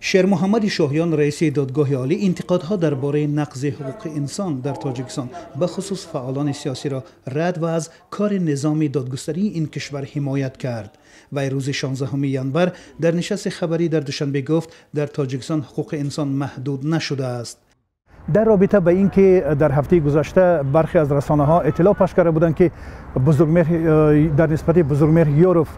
Шермуҳаммади Шоҳиён, раиси Додгоҳи Олӣ, интиқодҳо дар бораи нақзи ҳуқуқи инсон дар Тоҷикистон, ба хусус фаъолони сиёсиро рад ва аз кори низоми додгустарии ин кишвар ҳимоят кард. Вай рӯзи 16 январ дар нишасти хабарӣ дар Душанбе гуфт, дар Тоҷикистон ҳуқуқи инсон маҳдуд нашудааст. Дар робита ба ин ки дар ҳафтаи гузашта бархе аз расонаҳо иттилоъ пахш карда буданд, ки дар нисбати Бузургмеҳр Ёров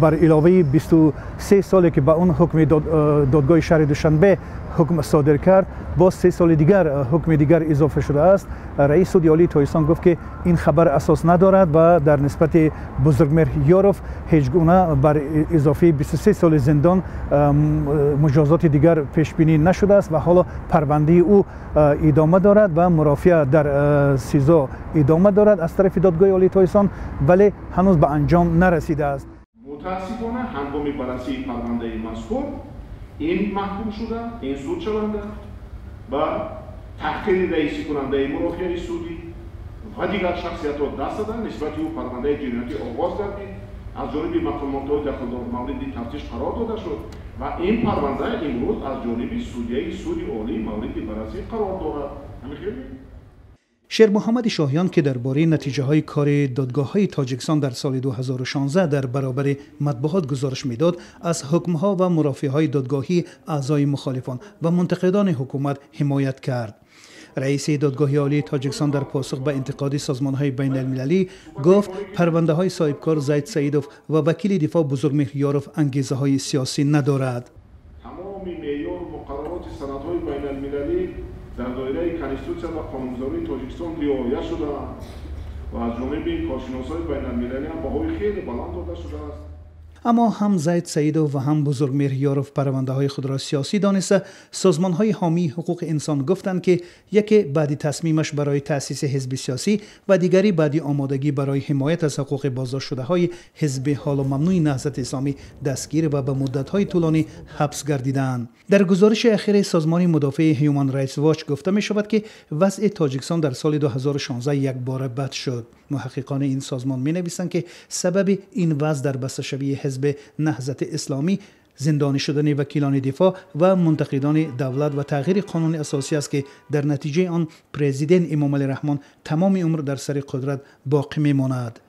бар иловаи 23 соле, ки ба он ҳукми додгоҳи шаҳри Душанбе ҳукм содир кард, боз 3 соли дигар ҳукми дигар изофа шудааст, раиси Суди Олии Тоҷикистон гуфт, ки ин хабар асос надорад ва дар нисбати Бузургмеҳр Ёров ҳеҷ гуна бар изофаи 23 соли зиндон муҷозоти дигар пешбинӣ нашудааст ва ҳоло парвандаи ӯ идома дорад ва мурофиа дар СИЗО идома дорад аз тарафи Додгоҳи Олии Тоҷикистон, вале ҳанӯз ба анҷом нарасидааст. Мутаассифона, ҳангоми баррасии парвандаи мазкур ин маҳкумшуда, ин судшаванда ба таҳқири раисикунандаи мурофиаи судӣ ва дигар шахсиятҳо даст задан, нисбати ӯ парвандаи ҷиноятӣ оғоз гардид, аз ҷониби мақомотҳои дахлдор мавриди тафтиш қарор дода шуд ва ин парванда имрӯз аз ҷониби судяи Суди Олӣ мавриди баррасӣ қарор дорад. Шермуҳаммади Шоҳиён, ки дар бораи натиҷаҳои кори додгоҳҳои Тоҷикистон дар соли 2016 дар баробари матбуот гузориш медод, аз ҳукмҳо ва мурофиаҳои додгоҳии аъзои мухолифон ва мунтақидони ҳукумат ҳимоят кард. Раиси Додгоҳи Олии Тоҷикистон дар посух ба интиқоди созмонҳои байналмилалӣ гуфт, парвандаҳои соҳибкор Зайд Саидов ва вакили дифоъ Бузургмеҳр Ёров ангезаҳои сиёсӣ надорад. Тамоми меъёру муқаррароти санадҳои байналмилалӣ дар доираи Конститутсия ва қонунгузории Тоҷикистон риоя шудаанд ва аз ҷониби коршиносҳои байналмилалӣ ҳам баҳои хеле баланд дода шудааст. Аммо ҳам Зайд Саидов ва ҳам Бузургмеҳр Ёров парвандаҳои худро сиёсӣ дониста, созмонҳои ҳомии ҳуқуқи инсон гуфтанд, ки яке баъди тасмимаш барои таъсиси ҳизби сиёсӣ ва дигаре баъди омодагӣ барои ҳимоят аз ҳуқуқи боздоштшудаҳои ҳизби ҳоло мамнӯи Наҳзати Исломӣ дастгир ва ба муддатҳои тӯлонӣ ҳабс гардидаанд. Дар гузориши ахири созмони мудофиаи Human Rights Watch гуфта мешавад, ки вазъи Тоҷикистон дар соли 2016 якбора бад шуд. Муҳаққиқони ин созмон менависанд, ки сабаби ин вазъ дар басташавии ҳизби Наҳзати Исломӣ, зиндонӣ шудани вакилони дифоъ ва мунтақидони давлат ва тағйири қонуни асосӣ аст, ки дар натиҷаи он президент Эмомалӣ Раҳмон тамоми умр дар сари қудрат боқӣ мемонад.